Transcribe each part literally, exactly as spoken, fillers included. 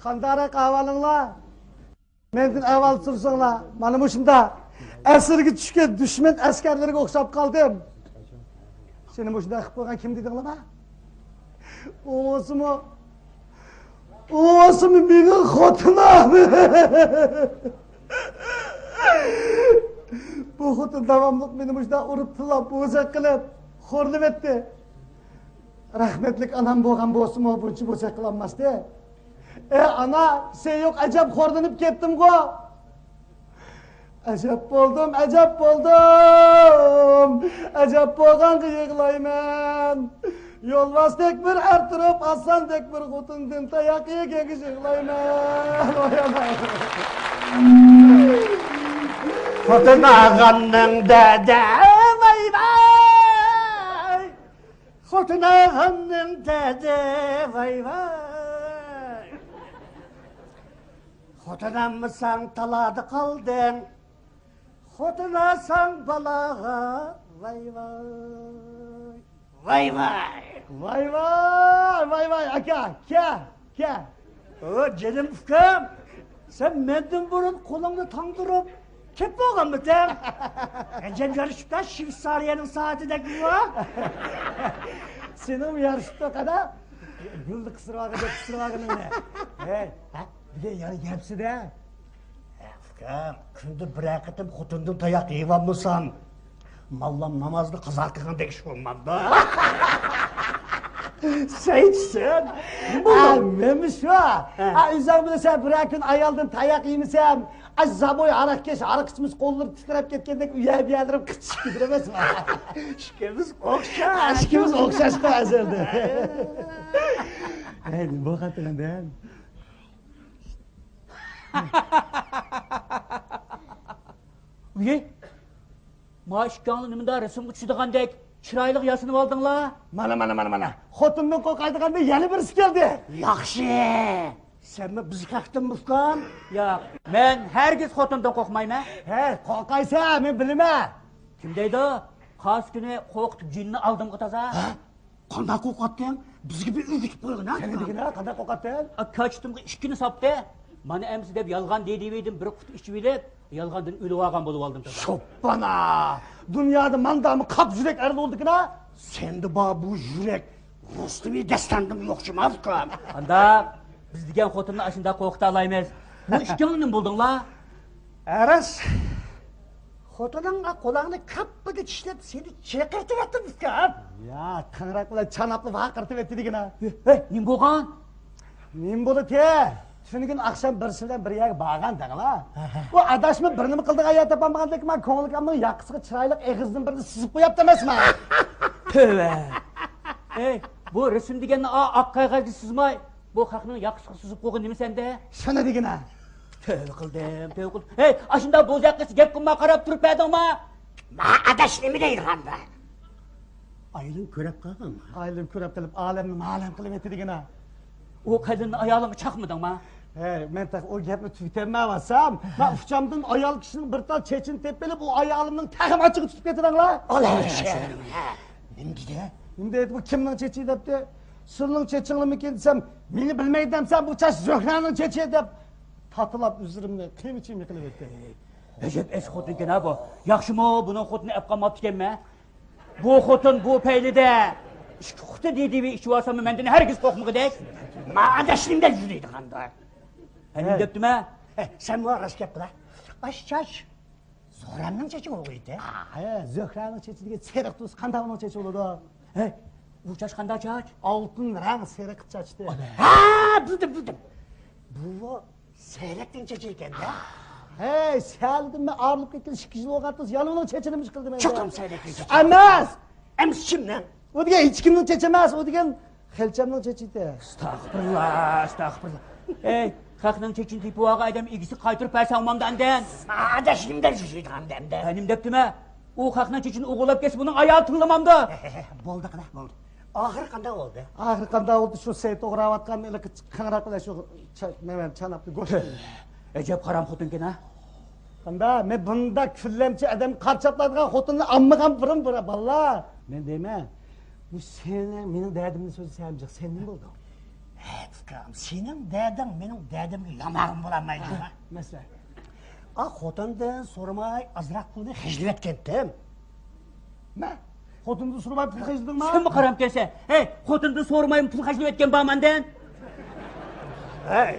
قانداقراق ئەھۋالىڭلار؟ مەندىن ئەھۋال سورىساڭلار، مانا مۇشۇنداق. ئەسىرگە چۈشكەن دۈشمەن ئەسكەرلىرىگە ئوخشاپ قالدىم. سېنى مۇشۇنداق قىلىپ قويغان كىم دېدىڭلار؟ ئۇ بولسىمۇ، ئۇ بولسىمۇ مېنىڭ خوتۇنۇم. بۇ خوتۇن داۋاملىق مېنى مۇشۇنداق ئۇرۇپ، تىللاپ، بوزەك قىلىپ، خورلىۋەتتى. رەھمەتلىك ئانام بولغان بولسىمۇ، بۇنچە بوزەك قىلالماستى. ئە ئانا، سەن يوق ئەجەب خورلىنىپ كەتتىمغۇ. ئەجەب بولدۇم، ئەجەب بولدۇم. ئەجەب بولغانغا يىغلايمەن. يولۋاستەك بىر ئەر تۇرۇپ، ئاسلاندەك بىر خوتۇندىن تاياق يېگەنگە يىغلايمەن. ۋاي ئانا. خوتۇن ئالغاننىڭ دەردى ۋاي ۋاي. خوتۇن ئالغاننىڭ دەردى ۋاي ۋاي. خوتۇن ئالمىساڭ تالادا قالدىڭ. خوتۇن ئالساڭ بالاغا ۋاي ۋاي. ۋاي ۋاي. ۋاي ۋاي، ۋاي ۋاي، ئاكا، كە، كە. ئو، جېنىم ئۇكام، سەن مەندىن بۇرۇن قولۇڭنى تاڭدۇرۇپ كېلىپ بولغانمىدىڭ؟ ئەجەب يارىشىپتا شۋېتسارىيەنىڭ سائىتىدەكمۇ؟ سېنىڭمۇ يارىشىپتۇ، قادا. گۈلنى قىستۇرۇۋالغىنى، قىستۇرۇۋالغىنىڭنى. ھەي، ھە؟ بىر يەنە گەپسىدە. ئۇكام، كۈندە بىرەر قېتىم خوتۇندىن تاياق يەۋالمىسام، ماللام نامازنى قازا قىلغاندەك ئىش بولمامدۇ؟ سەيچىسەن. ھە، مەنمۇ شۇ. ھە. ھە، ئۆزۈڭ بىلىسەن، بىرەر كۈن ئايالدىن تاياق يېمىسەم، ئاي زابوي ھاراقكەش، ھاراق ئىچمىسە قوللىرى تىترەپ كەتكەندەك ئۇ يەر بۇ يەرلىرىم قىچىشىپ كېتىدۇ ئەمەسمۇ؟ ئىككىمىز ئوخشاش. ئىككىمىز ئوخشاشقۇ ئەزەلدىن. ھەي، نېمە بولغانتىڭ ئەمدى؟ ئۇي، ما ئىككىڭلار نېمىدا رەسىمگە چۈشىدىغاندەك چىرايلىق ياسىنىۋالدىڭلار. مانا، مانا، مانا، مانا. خوتۇندىن قورقايدىغاندا يەنە بىرسى كەلدى. ياخشى. سەنمۇ بىز خەقتىنمۇ ئۇكام؟ ياق، مەن ھەرگىز خوتۇندىن قورقمايمەن. ھە، قورقايسەن، مەن بىلىمەن. كىم دەيدۇ؟ قاس كۈنى قورقۇتۇپ جىننى ئالدىمغا تازا. ھە؟ قانداق قورقاتتىڭ؟ بىزگە بىر ئۆگىتىپ قويغىنا. سەن دېگىنە، قانداق قورقاتتىڭ؟ ئا، كاچىتىمغا ئىككىنى ساپتى. مانا ئەمسە دەپ يالغان دېدىۋىدىم، بىر قۇتا ئىچىۋېلىپ، يالغاندىن ئۆلۈۋالغان بولۇۋالدىم. شوپپانا! دۇنيادا ماندامۇ قاپ يۈرەك ئەر بولدىكىنا؟ سەندە بار بۇ يۈرەك، رۇستۇمى دەستاندىمۇ يوق شۇما ئۇكام. ئاندا بىز دېگەن خوتۇننى ئاشۇنداق قورقۇتالايمىز. بۇ ئىككىڭلار نېمە بولدۇڭلار؟ ئەرەس، خوتۇنۇڭ قۇلاقنى كاپپىدە چىشلەپ سېنى چېقىرتىۋەتتى ئۇكام. يا، قاڭراق بىلەن چاناپلا ۋارقىرىتىۋەتتى دېگىنە. ھەي، نېمە بولغان؟ نېمە بولىدۇ؟ تۈنۈگۈن ئاخشام بىرسى بىلەن بىر يەرگە بارغان دەڭلا. ھە، ھە. ئۇ ئاداشمۇ بىر نېمە قىلىدىغان يەر تاپالمىغاندەك، ما كۆڭلىكامنىڭ ياقىسىغا چىرايلىق ئېغىزدىن بىرنى سىزىپ قويۇپتۇ ئەمەسما؟ تۆۋە. ئەي، بۇ رەسىم دېگەننى ئا-، ئاق قەغەزگە سىزماي، بۇ خەقنىڭ ياقىسىغا سىزىپ قويغىنى نېمە سەندە؟ سانا دېگىنە. تۆۋە قىلدىم، تۆۋە قىلدىم. ھەي، ئاشۇنداق بوزەك قىز گەپ قىلماي قاراپ تۇرۇپ بەردىڭما؟ ما ئاداش نېمە دەيدىغاندا؟ ئايلىن كۆرەپ قالغانما؟ ئايلىن كۆرەپ قېلىپ، ئالەمنى مالەم قىلىۋەتتى دېگىنە. ئۇ قېلىننى ئايالىڭغا چاقمىدىڭما؟ ھەي، مەن تېخى ئۇ گەپنى تۈگىتەلمەيۋاتسام، ما ئۇچامدىن ئايال كىشىنىڭ بىر تال چېچىنى تېپىپ ئېلىپ، ئۇ ئايالىمنىڭ تېخىمۇ ئاچچىقى تۇتۇپ كېتىدىڭلار. ئالەي، نېمە دېدى؟ نېمە دەيدۇ، بۇ كىمنىڭ چېچى دەپتۇ. سىلىنىڭ چېچىڭلىمىكىن دېسەم، مېنى بىلمەيدۇ دەمسەن، بۇ چاچ زۆھرەنىڭ چېچى دەپ تاتىلاپ ئۆزلىرىمنى قىيما چىيما قىلىۋەتتى. ئەجەب ئەس خوتۇنكەن ھە بۇ. ياخشىمۇ بۇنىڭ خوتۇنى ئەپ قالماپتىكەنمەن. بۇ خوتۇن بۇ پەيلىدە ئىككى قۇتا دېدىۋى ئىچىۋالساممۇ مەندىن ھەرگىز قورقمىغۇدەك. ما ئاداش نېمە دەپ يۈرىدىغاندا؟ ھە، نېمە دەپتىمەن؟ ھە، سەن ماڭا راست گەپ قىل ھە. ئاش چاچ. زۆھرەمنىڭ چېچى بولغىيتى. ھە، زۆھرەنىڭ چېچى دېگەن سېرىق تۇز قانداق ئۇنىڭ چېچى بولىدۇ؟ ھەي، ئۇ چاچ قانداق چاچ؟ ئالتۇن رەڭ سېرىق چاچتى. ھە، بىلدىم، بىلدىم. بۇ سەيرەكنىڭ چېچى ئىكەن-دە. ھەي، سەلدىن مەن ئايرىلىپ كەتكىلى ئىككى يىل بولغان تۇز، يەنە ئۇنىڭ چېچىنى مۇش قىلدىم. چوقۇم سەيرەكنىڭ چېچى. ئەمەس! ئەمىسە كىمنىڭ؟ ئۇ دېگەن ھېچكىمنىڭ چېچى ئەمەس، ئۇ دېگەن خەلچەمنىڭ چېچى ئىدى. ئەستەغپۇرۇللا، ئەستەغپۇرۇللا. ئەي، خەقنىڭ چېچىنى تېپىۋالغان ئادەم ئىگىسىگە قايتۇرۇپ بەرسە ئوڭمامدۇ ئەمدى؟ ئاداش نېمە دەپ يۈرىدىغان ئەمدى؟ ھە، نېمە دەپتىمەن؟ ئۇ خەقنىڭ چېچىنى ئوغرىلاپ كەتسە بۇنىڭ ئايالى تىللىمامدۇ؟ بولدى قېنى، بولدى. ئاخىرى قانداق بولدى؟ ئاخىرى قانداق بولدى؟ شۇ سەيت ئوغراۋاتقان ھېلىقى قاڭراق بىلەن شۇ چا-، نېمە، چاناپنى گۆشىنى. ئەجەب ھارام خوتۇنكەن ھە. قاندا، مەن بۇنداق كۈنلەمچى ئادەمگە قارا چاپلايدىغان خوتۇننى ئالمىغان بۇرۇن بۇرا، بالىلار. مەن دەيمەن، بۇ سېنىڭ، مېنىڭ دەردىمنى سۆزلىسەم جىق، سەن نېمە بولدۇڭ؟ ئۇكام، سېنىڭ دەدىڭ مېنىڭ دەدىمگە يامانغا بولالمايدۇ. ھە، مەسىلەن؟ ئا، خوتۇندىن سورىماي ئازراق پۇلنى خەجلىۋەتكەنتىم. نە؟ خوتۇندىن سورىماي پۇل خەجلىدىڭما؟ سەنمۇ قارامكەنسەن. ھەي، خوتۇندىن سورىمايمۇ پۇل خەجلىۋەتكەن بارمەندىن؟ ھەي،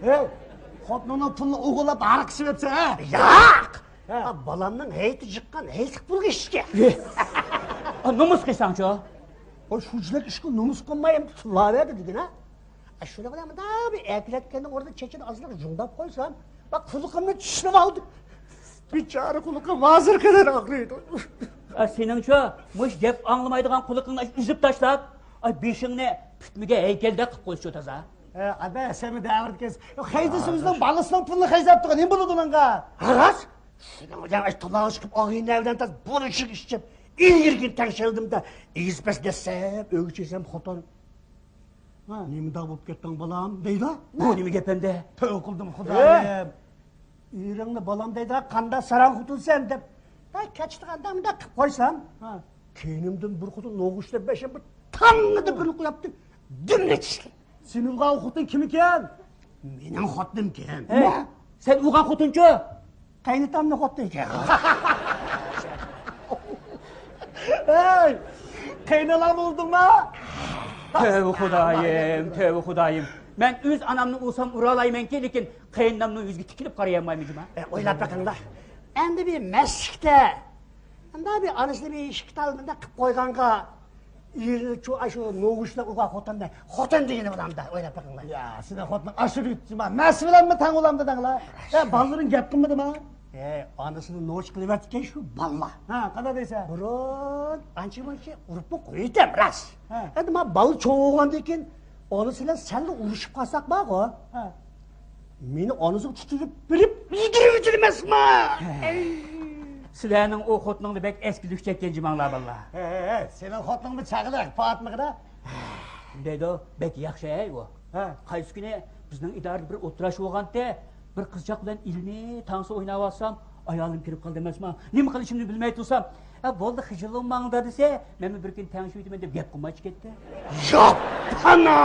ھەي، خوتۇنۇڭنىڭ پۇلىنى ئوغرىلاپ ھاراق ئىچىۋەتسەن، ھە؟ ياق! ھە. ئا، بالامنىڭ ھەيتى چىققان ھەيتلىك پۇلىغا ئىچكەن. ئا، نومۇس قىلساڭچۇ؟ ئۇ شۇنچىلىك ئىشقا نومۇس قىلماي ئەمدى تىللاۋەردى دېگىنە. ئا، شۇنىڭ بىلەن مۇنداق بىر ئەكىلەتكەننىڭ ئورنىدا چېچىنى ئازراق جۇڭداپ قويسام، باق، قۇلىقىمنى چىشلىۋالدى. بىچارە قۇلىقىم ھازىرغا قەدەر ئاغرىيدۇ. ئا، سېنىڭچۇ، مۇشۇ گەپ ئاڭلىمايدىغان قۇلىقىڭنى ئۈزۈپ تاشلاپ، ئا، بېشىڭنى پۈتمىگەن ھەيكەلدەك قىلىپ قويسىچۇ تازا. ئە، ئەبە، سەنمۇ دەۋردە ئىكەنسەن. يو، قايسى سۆزنىڭ بالىسىنىڭ پۇلىنى خەجلەپ تۇرغان، نېمە بولىدۇ ئۇنىڭغا؟ ھە، راست. سېنىڭ ئۆزۈڭ ئاش تۇلاغا چىقىپ، ئاغىنە بىلەن تاز بولۇشۇق ئىچىپ، ئىلگىرىكىنى تەڭشەلدىم-دە، ئېگىز پەس دەسسەپ، ئۆيگە چىقسام خوتۇن. ھە. نېمىنداق بولۇپ كەتتىڭ، بالام؟ دەيدۇ. بۇ نېمە گەپ ئەمدى؟ تۆۋە قىلدىم، خۇدايىم. ئېرىڭنى بالام دەيدىغان قانداق ساراڭ خوتۇنسەن دەپ، ھە، كەچتىغاندا مۇنداق قىلىپ قويسام، ھە. كەينىمدىن بىر خوتۇن نوغۇچ دەپ بەشەم بىر تاڭ دەپ بىرنى قويۇپتۇ. دۈملە چۈشكەن. سېنى ئۇرغان خوتۇن كىمىكەن؟ مېنىڭ خوتۇنۇمكەن. ھەي، سەن ئۇرغان خوتۇنچۇ؟ قېيناتامنىڭ خوتۇنى ئىكەن. ھەي، قېينالاڭ بولدۇڭما؟ تۆۋە خۇدايىم، تۆۋە خۇدايىم. مەن ئۆز ئانامنى ئۇرسام ئۇرالايمەنكى، لېكىن قېينىنامنىڭ يۈزىگە تىكىلىپ قارايالمايمەن جۇما. ئە، ئويلاپ بېقىڭلار. ئەمدى بىر مەستلىكتە، ئەمدى بىر ئانىسىنى بىر ئىشىك تالمىدا قىلىپ قويغانغا، ئېرىنى چۇ-، ئاشۇ نوغۇچلار ئۇرغان خوتۇننى خوتۇن دېگىنى بولامدا، ئويلاپ بېقىڭلار. يا، سېنىڭ خوتۇنۇڭ ئاشۇ رېتىما، مەس بىلەنمۇ تەڭ بولامدۇ دەڭلار. يا، بالىلىرىڭ گەپ قىلمىدىما؟ ھەي، ئانىسىنى نوچى قىلىۋەتكەن شۇ بالىلار. ھە، قانداق دەيسەن؟ بۇرۇن ئانچە-مۇنچە ئۇرۇپمۇ قويۇتەم، راست. ھە. ئەمدى مانا بالا چوڭ بولغاندىن كېيىن ئانىسى بىلەن سەللا ئۇرۇشۇپ قالساق بارغۇ. ھە. مېنى ئانىسىغا تۇتۇپ بېرىپ يېدۈرۈۋېتىدۇ ئەمەسمۇ؟ ھە. ئەي. سىلەرنىڭ ئۇ خوتۇنۇڭنى بەك ئەسكىلىك چەككەن جىماڭلار بالىلار. ھە، ھە، ھە. سېنىڭ خوتۇنۇڭمۇ چاغلىق پاتمىغىدا. دەيدۇ، بەك ياخشى ھەي ئۇ. ھە. قايسى كۈنى بىزنىڭ ئىدارىدە بىر ئولتۇراش بولغانتى، بىر قىزچاق بىلەن ئىلمىي تانسا ئويناۋاتسام، ئايالىم كىرىپ قالدى ئەمەسما. نېمە قىلىشىمنى بىلمەي تۇرسام، ھە، بولدى، خىجىللىنماڭدا دېسە، مەنمۇ بىر كۈنى تەڭشىۋېتىمەن دەپ گەپ قىلمايچە كەتتى. ياپپانا!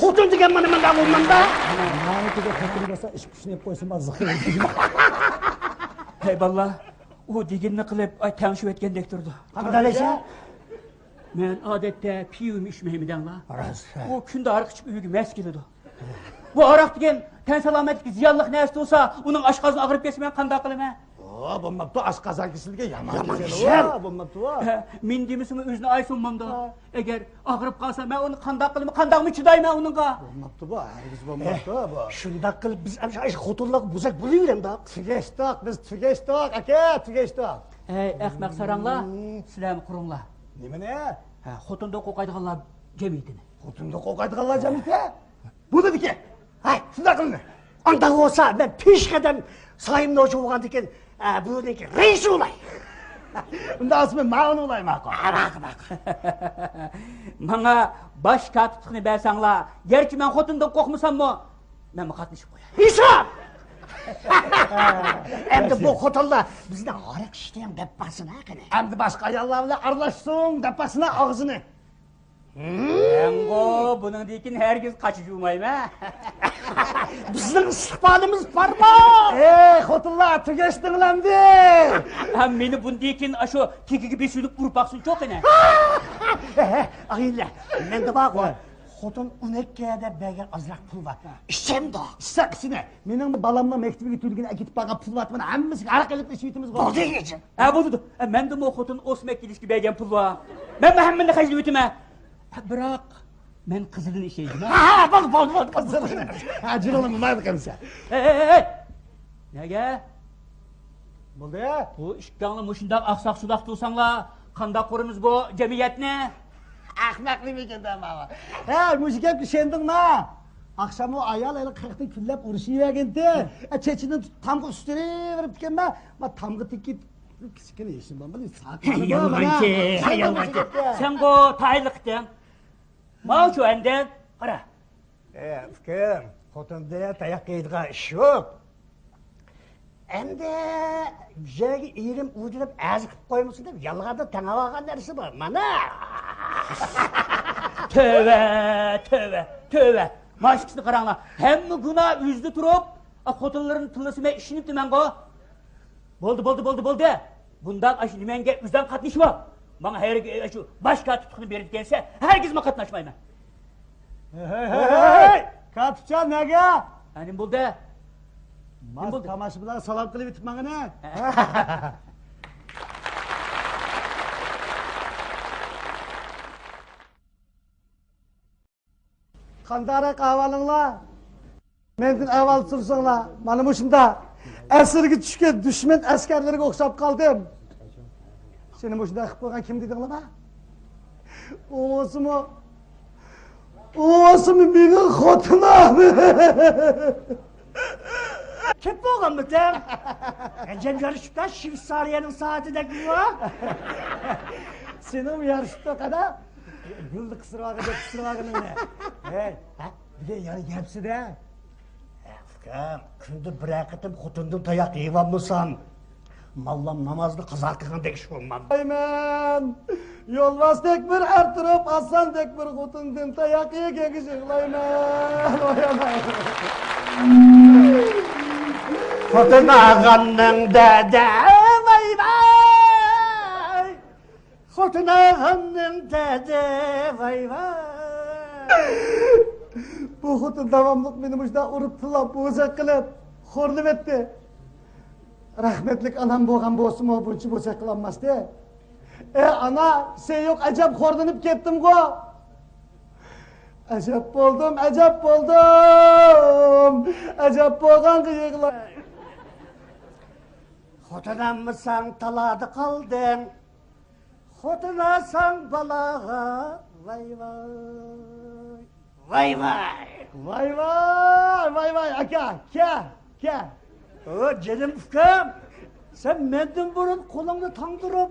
خوتۇن دېگەن مانا مۇنداق بولمامدا. ناھايىتى خوتۇن بولسا ئىش كۈچىنى يەپ قويسا، ما زىخىر. ھەي بالىلار، ئۇ دېگىنىنى قىلىپ، ئاي، تەڭشىۋەتكەندەك تۇرىدۇ. قانداق دەيسەن؟ مەن ئادەتتە پىۋىمۇ ئىچمەيمەن دەڭلار. راست. ئۇ كۈندە ھاراق ئىچىپ ئۆيگە مەس كېلىدۇ. بۇ ھاراق دېگەن تەن سالامەتلىككە زىيانلىق نەرسە تۇرسا، ئۇنىڭ ئاشقازىنى ئاغرىپ كەتسە مەن قانداق قىلىمەن؟ ئو، بولماپتۇ، ئاشقازان كېسىلىگە يامان يامان كېسەل. كېسەل. ئو، بولماپتۇ. ھە، مېنى دېمىسىمۇ ئۆزىنى ئايسۇن مامدا. ھە. ئەگەر ئاغرىپ قالسا، مەن ئۇنى قانداق قىلىمەن، قانداقمۇ چىدايمەن ئۇنىڭغا؟ بولماپتۇ بۇ، ھەرگىز بولماپتۇ بۇ. شۇنداق قىلىپ بىز ئەمشە ئاشۇ خوتۇنلارغا بوزەك بولۇۋېرەمدۇق. تۈگەشتۇق، بىز تۈگەشتۇق، ئاكا، تۈگەشتۇق. ھەي، ئەخمەق ساراڭلار، سىلەرمۇ قۇرۇڭلار. نېمىنى؟ ھە، خوتۇندىن قورقايدىغانلار جەمئىيىتىنى. خوتۇندىن قورقايدىغانلار جەمئىيىتى؟ بولىدىكەن. ھە، شۇنداق قىلىڭ. ئانداق بولسا، مەن پېشقەدەم سايىم نوچى بولغاندىن كېيىن، ئە، بۇنىڭكى رەئىسى بولاي. ئۇنداق بولسا مەن مۇئاۋىنى بولاي، ماقۇل. ھە، ماقۇل، ماقۇل. ماڭا باش كاتىپلىقنى بەرسەڭلار، گەرچە مەن خوتۇندىن قورقمىساممۇ، مەنمۇ قاتنىشىپ قوياي. ھېساب! ئەمدى بۇ خوتۇنلار بىزنى ھاراق ئىچتىڭ دەپ باقسۇن ھە قېنى. ئەمدى باشقا ئاياللار بىلەن ئارىلاشسۇن دەپ باقسۇن ھە ئاغزىنى. مەنغۇ بۇنىڭدىن كېيىن ھەرگىز قاچا جۇمايمەن. بىزنىڭ ئىستىقبالىمىز بارمۇ؟ ئەي خوتۇنلار، تۈگەشتىڭلامدى؟ ھە، مېنى بۇندىن كېيىن ئاشۇ تېكىگە بېسىۋېلىپ ئۇرۇپ باقسۇنچۇ قېنى. ئاغىنىلەر، مەندە بارغۇ، خوتۇن ئون ئىككى دەپ بەرگەن ئازراق پۇل بار. ئىچەمدۇ؟ ئىچسەك ئىچىنە. مېنىڭ بالامنىڭ مەكتىۋىگە تۆلىگىنى ئەكېتىپ بارغان پۇل بار، مانا ھەممىسىگە ھاراق ئېلىپ ئىچىۋېتىمىزغۇ. بولدى، ئىچىڭ. ھە، بولىدۇ. ھە، مەندىمۇ خوتۇن ئۆسمەك كېلىشكە بەرگەن پۇل بار. مەنمۇ ھەممىنى خەجلىۋېتىمەن. ھە، بىراق، مەن قىزىلىنى ئىچەي جۇما. ھە، ھە، بولدى، بولدى، بولدى، بولدى. ھە، جېنىڭنى مايىل قىلمىسا. ھەي، ھەي، ھەي، ھەي. نەگە؟ بولدى. بۇ ئىككىڭلار مۇشۇنداق ئاقساق-سۇداق تۇرساڭلار، قانداق قۇرىمىز بۇ جەمئىيەتنى؟ ئەخمەق نېمىكەندە ماۋۇ؟ ھە، مۇشۇ گەپكە ئىشەندىڭما؟ ئاخشام ئۇ ئايال ھېلى قىرىقتىن كۈنلەپ ئۇرۇشۇۋەرگەنتى. ھە، چېچىنى تۇتۇپ تامغا ئۈستۈرۈۋېرىپتىكەنما، ما تامغا تېگىپ، كىچىككىنە يېشىم بار، بۇنى ساقىدىما، يالغانچى، مانا. يالغانچى. سەنغۇ تايىنلىق ئىتىڭ. ماۋۇچۇ ئەندىن، قارا. ئە، ئۇكام، خوتۇندىن تاياق يەيدىغان ئىش يوق. ئەمدى بۇ يەرگە ئېرىم ئۇ دەپ ئەرز قىلىپ قويمىسۇن دەپ يالغاندا تەڭ ئالغان نەرسە بار. مانا. تۆۋە، تۆۋە، تۆۋە. مانا ئىككىسىنى قاراڭلار. ھەممە گۇناھ ئۆزىدە تۇرۇپ، ئا، خوتۇنلىرىنى تىللىسىمەن ئىشىنىپتىمەنغۇ. بولدى، بولدى، بولدى، بولدى. بۇنداق ئاشۇ نېمەڭگە ئۆزۈڭ قاتنىشىۋال. ماڭا ھەرگىز ئاشۇ باش كاتىپلىقنى بېرىدىكەنسەن، ھەرگىز مەن قاتناشمايمەن. ھەي، ھەي، ھەي، ھەي! كاتىپجان، نەگە؟ ھە، نېمە بولدى؟ نېمە بولدى؟ تاماشىبىنلارغا سالام قىلىپ ئۆتۈپ ماڭىنا. قانداقراق ئەھۋالىڭلار؟ مەندىن ئەھۋال سورىساڭلار، مانا مۇشۇنداق ئەسىرگە چۈشكەن دۈشمەن ئەسكەرلىرىگە ئوخشاپ قالدىم. سېنى مۇشۇنداق قىلىپ قويغان كىم دېدىڭلار؟ ئۇ بولسىمۇ، ئۇ بولسىمۇ مېنىڭ خوتۇنۇم. كېلىپ بولغانمىتىڭ؟ ئەجەب يارىشىپتا، شۋېتسارىيەنىڭ سائىتىدەكمۇ؟ سېنىڭمۇ يارىشىپتۇ قادا. گۈلنى قىستۇرۇۋالغىدەك قىستۇرۇۋالغىنىڭنى. ھەي، ھە؟ بۈگۈن يەنە گەپسىدە. ئۇكام، كۈندە بىرەر قېتىم خوتۇندىن تاياق يەۋالمىسام، ماللام نامازنى قازا قىلغاندەك ئىش بولمامدۇ؟ ئايمەن، يولۋاستەك بىر ئەر تۇرۇپ، ئاساندەك بىر خوتۇندىن تاياق يېگەنگە يىغلايمەن. ۋاي ئاناي. خوتۇن ئالغاننىڭ دەردى، ۋاي ۋاي. خوتۇن ئالغاننىڭ دەردى، ۋاي ۋاي. بۇ خوتۇن داۋاملىق مېنى مۇشۇنداق ئۇرۇپ، تىللاپ، بوزەك قىلىپ، خورلىۋەتتى. رەھمەتلىك ئانام بولغان بولسىمۇ، بۇنچە بوزەك قىلالماستى. ئەي ئانا، سەن يوق ئەجەب خورلىنىپ كەتتىمغۇ. ئەجەب بولدۇم، ئەجەب بولدۇم. ئەجەب بولغانغا يىغلاي. خوتۇن ئالمىساڭ تالادا قالدىڭ. خوتۇن ئالساڭ بالاغا، ۋاي ۋاي. ۋاي ۋاي. ۋاي ۋاي، ۋاي ۋاي، ئاكا، كە، كە. ئو، جېنىم ئۇكام، سەن مەندىن بۇرۇن قولۇڭنى تاڭدۇرۇپ،